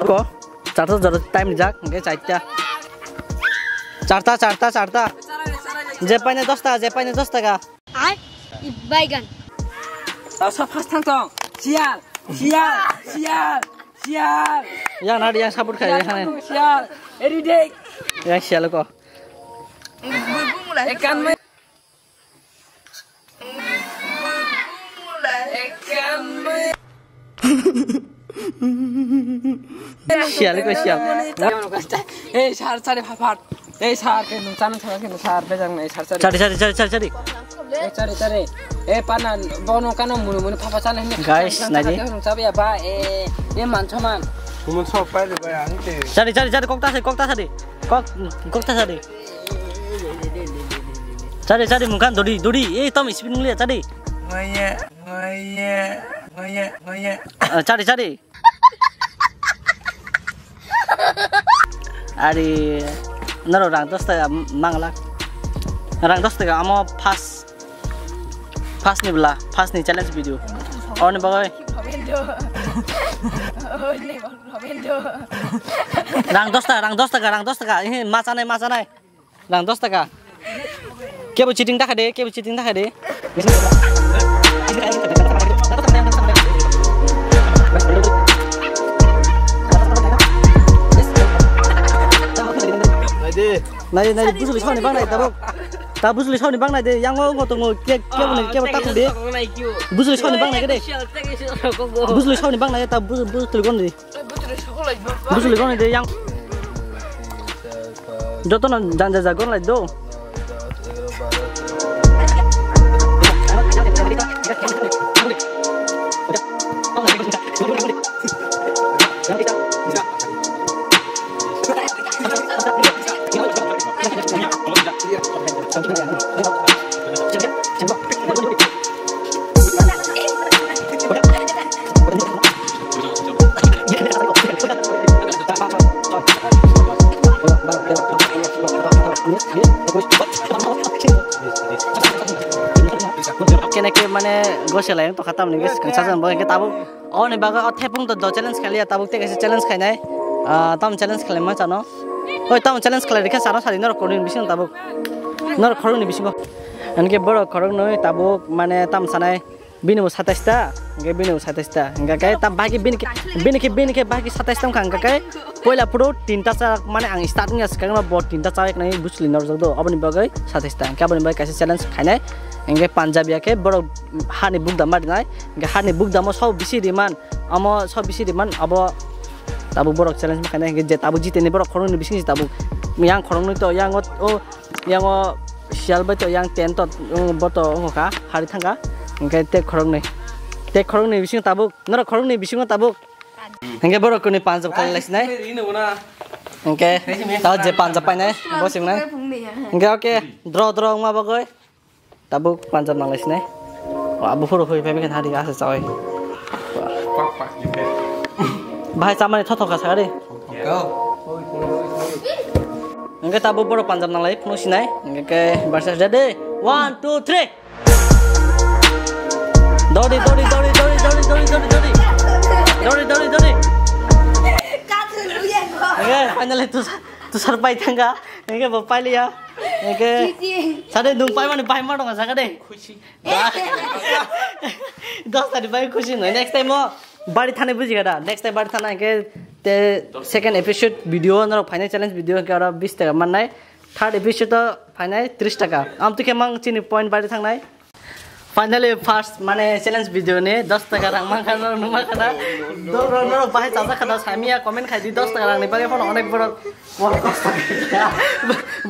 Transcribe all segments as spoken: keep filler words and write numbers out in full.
Ko, charta jora time jak, hingke charta. Charta, charta, charta. Je paine dos taka, je paine dos taka. Ai, i baigan. Tasa first thang tong. Sial, sial, sial, sial. Yang nadi yang support khai, yang nadi. Sial. Every day. Yang sial ko. Ekan me. Sial ko sial. Ei, sar, sar, phat, phat. Ei, sar, ke nung chana thang ke nung sar, bejang nai, sar, sar. Chari, chari, chari, chari, chari. Eh, chari, chari. Eh, pana, bono kano muni muni papa chana hini. Guys, nai di. Nung chabi apa? Eh, eh, man choman. Kumun sok pai le bai ang te. Chari, chari, chari, kokta se, kokta sadi. Kok, kokta sadi. Chari, chari, mungkan dodi, dodi. Eh, tom ispin mulia, chari. Maya, maya, maya, maya. Eh, chari, chari. Ari, noro rang dos taka manglak. Rang dos taka amo first, first ni bela, first ni challenge video. Oni bagoi. Rang dos taka, rang dos taka, rang dos taka. Ihi, ma chanai, ma chanai. Rang dos taka. Kebo cheating dakha de, kebo cheating dakha de. Nai de. Nai, nai, bujuli soni bang nai tabuk. Ta bujuli soni bang nai de, yang o ngo tongo, ke, kebo ni, kebo takung de. Bujuli soni bang nai de. Bujuli soni bang nai ta, bujuli gon de. Bujuli goni de yang. Joto no janja ja gon lai do. Kene ke mane gosela yang to khatam ni guys, kang sajan boy ke tabuk. Oni bagwi o thepung to do challenge khaliya tabuk te kaisa challenge khainai. Ah, tam challenge khlai ma chano. Oi, tam challenge khlai rikha chano sadi norok koroni bisingo tabuk. Norok khorokni bisingo. Anke borok khoroknwi tabuk mane tam sanai bini bo satais ta, anke bini bo satais ta. Anke kai tam bagi bini ke, bini ke, bini ke bagi satais tam khang kai. Poila phuru tinta cha mane ang start wngya swkang bo tinta cha eknai bujli norjak do. Aboni bagwi satais ta. Anke aboni bagwi kaisa challenge khainai. Hingke Punjab ya khe borok hani bukdam ma rinai. Hingke hani bukdamo sabo bisi riman, amo sabo bisi riman abo tabuk borok challenge ma khainai. Hingke je tabuk jiteni borok khoroknwi bising si tabuk yang khoroknwi to yang o, o yang o sial bai to yang ten to, um, bo to wngkha hari thangkha. Hingke tek khoroknwi, tek khoroknwi bising tabuk norok khoroknwi bisingo tabuk. Hingke borok kuni Punjab khalai laisinai. Hingke ta je Punjab painai bo singnai. Hingke oke, draw draw wngma bagwi. Tabuk Punjab nanglai sinai. O, abo phuru hoi phai bikhan hari asa chawai. Pak, pak, jike. Bahai chamani thotho kha sagari. Go. Hingke tabuk borok Punjab nanglai phunu sinai. Hingke versus ready. One, two, three. Dori, dori, dori. Dori, dori, dori. Hingke finally tus-, tusar pai thangka. Hingke bo pailiya. Hingke sade dung pai mani pai ma tonga saka de. Khusi. Dos tari bai khusi noi. Next time o bari thani buji kada. Next time bari thana hingke te second episode video norok phainai challenge video hingke oro bis taka mannai. Third episode o phainai tris taka. Am tukhe mang chini point bari thangnai. Finally first mane challenge video ni dos taka rang mankha norok numa kada. Doro norok bahai chajak kada samiya comment khai di dos taka rang ni bagwi phano onek borok.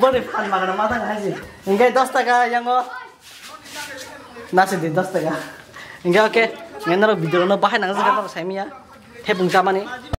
Boni phan magana ma thang haji. Hingke dos taka yango. Nasi di dos taka. Hingke oke. Ngenaro video no bahai nang jaka norok samiya. Thepung chamani.